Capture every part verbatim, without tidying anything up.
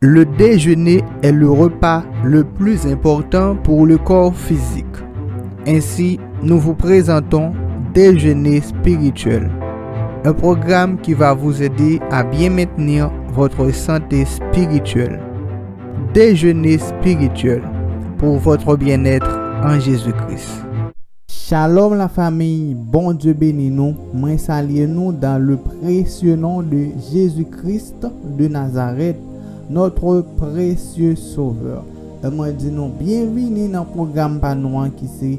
Le déjeuner est le repas le plus important pour le corps physique. Ainsi, nous vous présentons Déjeuner spirituel, un programme qui va vous aider à bien maintenir votre santé spirituelle. Déjeuner spirituel pour votre bien-être en Jésus-Christ. Shalom la famille, Bondye beni nou. Mwen salye nou dans le précieux nom de Jésus-Christ de Nazareth, notre précieux Sauveur. E mwen di nou byenvini nan pwogram pa nou an ki se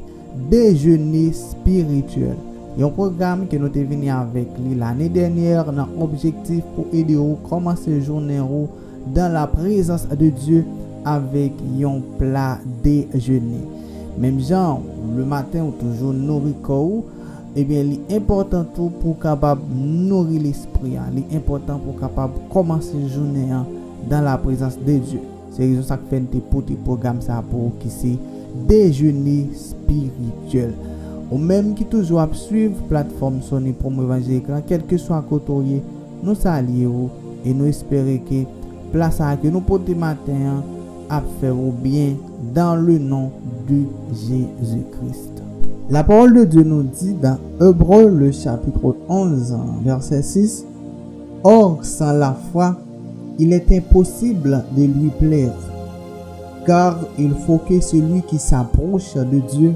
Déjeuner spirituel. Yon pwogram ke nou te vini avèk li lane dènyè nan objektif pou ede w kòmanse jounen ou dans la présence de Dieu avec yon pla dejene. Menm jan, le maten ou toujou nouri kò ou, ebyen li enpòtan tou pou w kapab nouri lespri a. Li enpòtan pou w kapab kòmanse jounen an dans la présence de Dieu. Se rezon sa k fè n te pote pwogram sa pou ou ki se Déjeuner spirituel. Ou menm ki toujou ap swiv platfòm Sony Promo Evangelik lan, kèlkeswa kote w ye, nou salye w e nou espere ke pla sa a ke nou pote maten an ap fè w byen dans le nom de Jésus-Christ. La parole de Dieu nous dit dans Hébreux le chapitre onze, verset six, Or, sans la foi, il est impossible de lui plaire, car il faut que celui qui s'approche de Dieu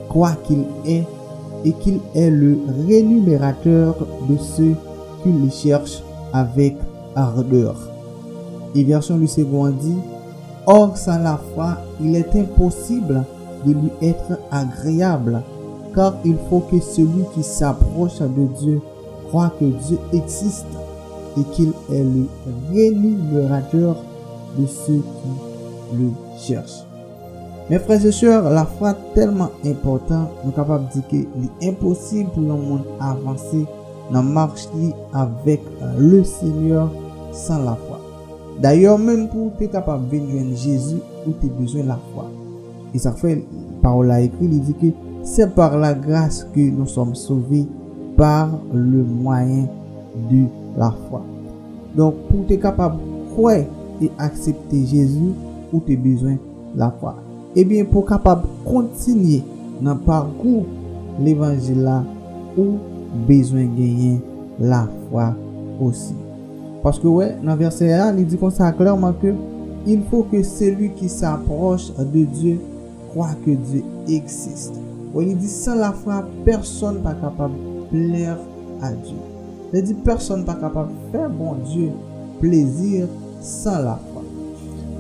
croit qu'il est et qu'il est le rémunérateur de ceux qui le cherchent avec ardeur. Et version Louis Segond dit, Or, sans la foi, il est impossible de lui être agréable, car il faut que celui qui s'approche de Dieu croit que Dieu existe et qu'il est le rémunérateur de ceux qui le cherchent. Mes frères et sœurs, lafwa tèlman enpòtan, nou kapab di ke li enposib pou yon moun avanse nan mach li avèk le Senyè san lafwa. Dayè, menm pou w te kapab vin jwenn Jezi, ou te bezwen lafwa. E sa k fè pawòl la ekri, li di ke c'est par la grâce que nous sommes sauvés par le moyen de la foi. Donk, pou w te kapab kwè e aksepte Jezi, ou te bezwen lafwa. Ebyen, pou w kapab kontinye nan pakou levanjil la, ou bezwen genyen lafwa osi. Paske, wè, nan vèsè a, li di konsa klèman ke il faut que celui qui s'approche de Dieu croit que Dieu existe. Wè, li di, san lafwa, pèsonn pa kapab plè a Dye. Li di, pèsonn pa kapab fè Bondye plezi san lafwa.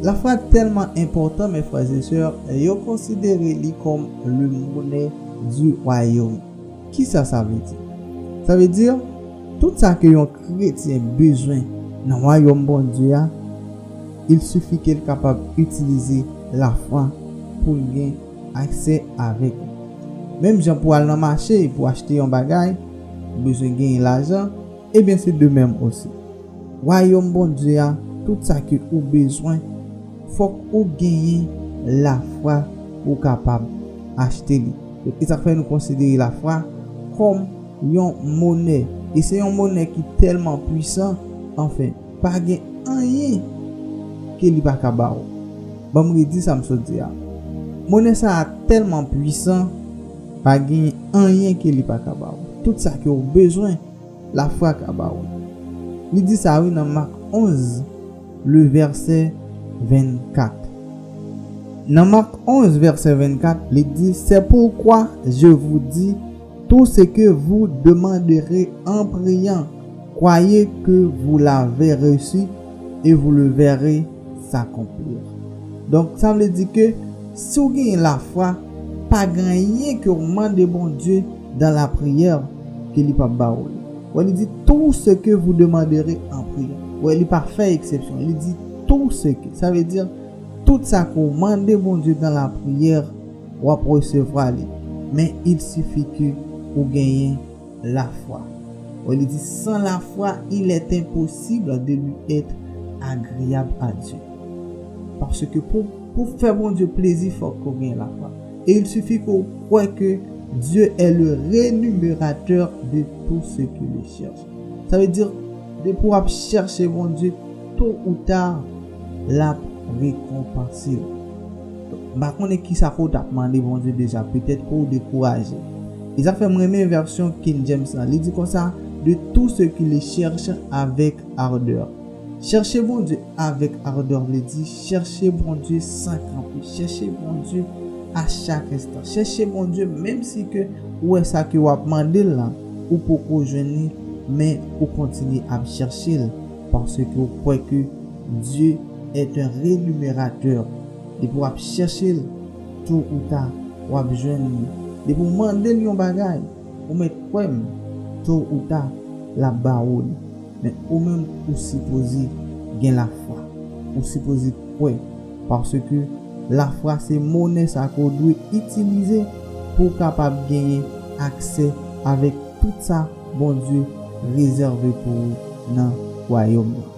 Lafwa tèlman enpòtan, mes frères et sœurs, yo konsidere li kòm le monnaie du royaume. Kisa sa vle di? Sa vle di, tout sa ke yon kretyen bezwen nan wayòm Bondye a, il sifi ke l kapab itilize lafwa pou l gen aksè avèk li. Menm jan pou al nan mache, pou achte yon bagay, ou bezwen genyen lajan, ebyen se de menm osi. Wayòm Bondye a, tout sa ke ou bezwen, fòk ou genyen lafwa pou w kapab achte li. E sa k fè nou konsidere lafwa kòm yon monè. E se yon monè ki tèlman pwisan, anfen, pa gen anyen ke li pa ka ba w. Ban m redi sa m sot di a. Monè sa a tèlman pwisan, pa gen anyen ke li pa ka ba w. Tout sa ke w bezwen, lafwa ka ba w. Li di sa wi nan Mak onz, le vèsè vennkat. Nan Mak onz, vèsè vennkat, li di, C'est pourquoi je vous dis, tout ce que vous demanderez en priant, croyez que vous l'avez reçu et vous le verrez s'accomplir. Donk, sa vle di ke si w genyen lafwa, pa gen anyen ke w mande Bondye dans la prière ke li p ap ba w li. Wè, li di, tout ce que vous demanderez en priant. Wè, li pa fè eksepsyon. Li di, tout ce que. Sa vle di, tout sa ke w mande Bondye dans la prière, w ap resevwa li. Men il sifi ke ou genyen lafwa. Wè, li di, sans la foi, il est impossible de lui être agréable à Dieu. Paske pou, pou fè Bondye plezi, fòk ke w gen lafwa. Et il suffit que w kwè que Dieu est le rémunérateur de tout ce qui le cherche. Sa vle di, depi w ap chèche Bondye, tôt ou tard, l ap rekonpanse w. M pa konnen kisa ke w t ap mande Bondye deja, petèt ke w dekouraje. E sa fè m renmen vèsyon King James lan. Li di konsa, de tout ce qui le cherche avec ardeur. Chèche Bondye avèk ardè vle di chèche Bondye san kanpe, chèche Bondye a chak enstan, chèche Bondye menm si ke ou wè sa ke w ap mande l lan, ou poko jwenn li, men ou kontinye ap chèche l, paske ou kwè ke Dieu est un rémunérateur. Depi w ap chèche l, to ou ta, w ap jwenn li. Depi w mande l yon bagay, ou mèt kwè m, to ou ta, l ap ba ou li. Men ou menm, ou sipoze gen lafwa. Ou sipoze kwè. Paske lafwa se monè sa ke w dwe itilize pou w kapab genyen aksè avèk tout sa Bondye rezève pou ou nan wayòm nan.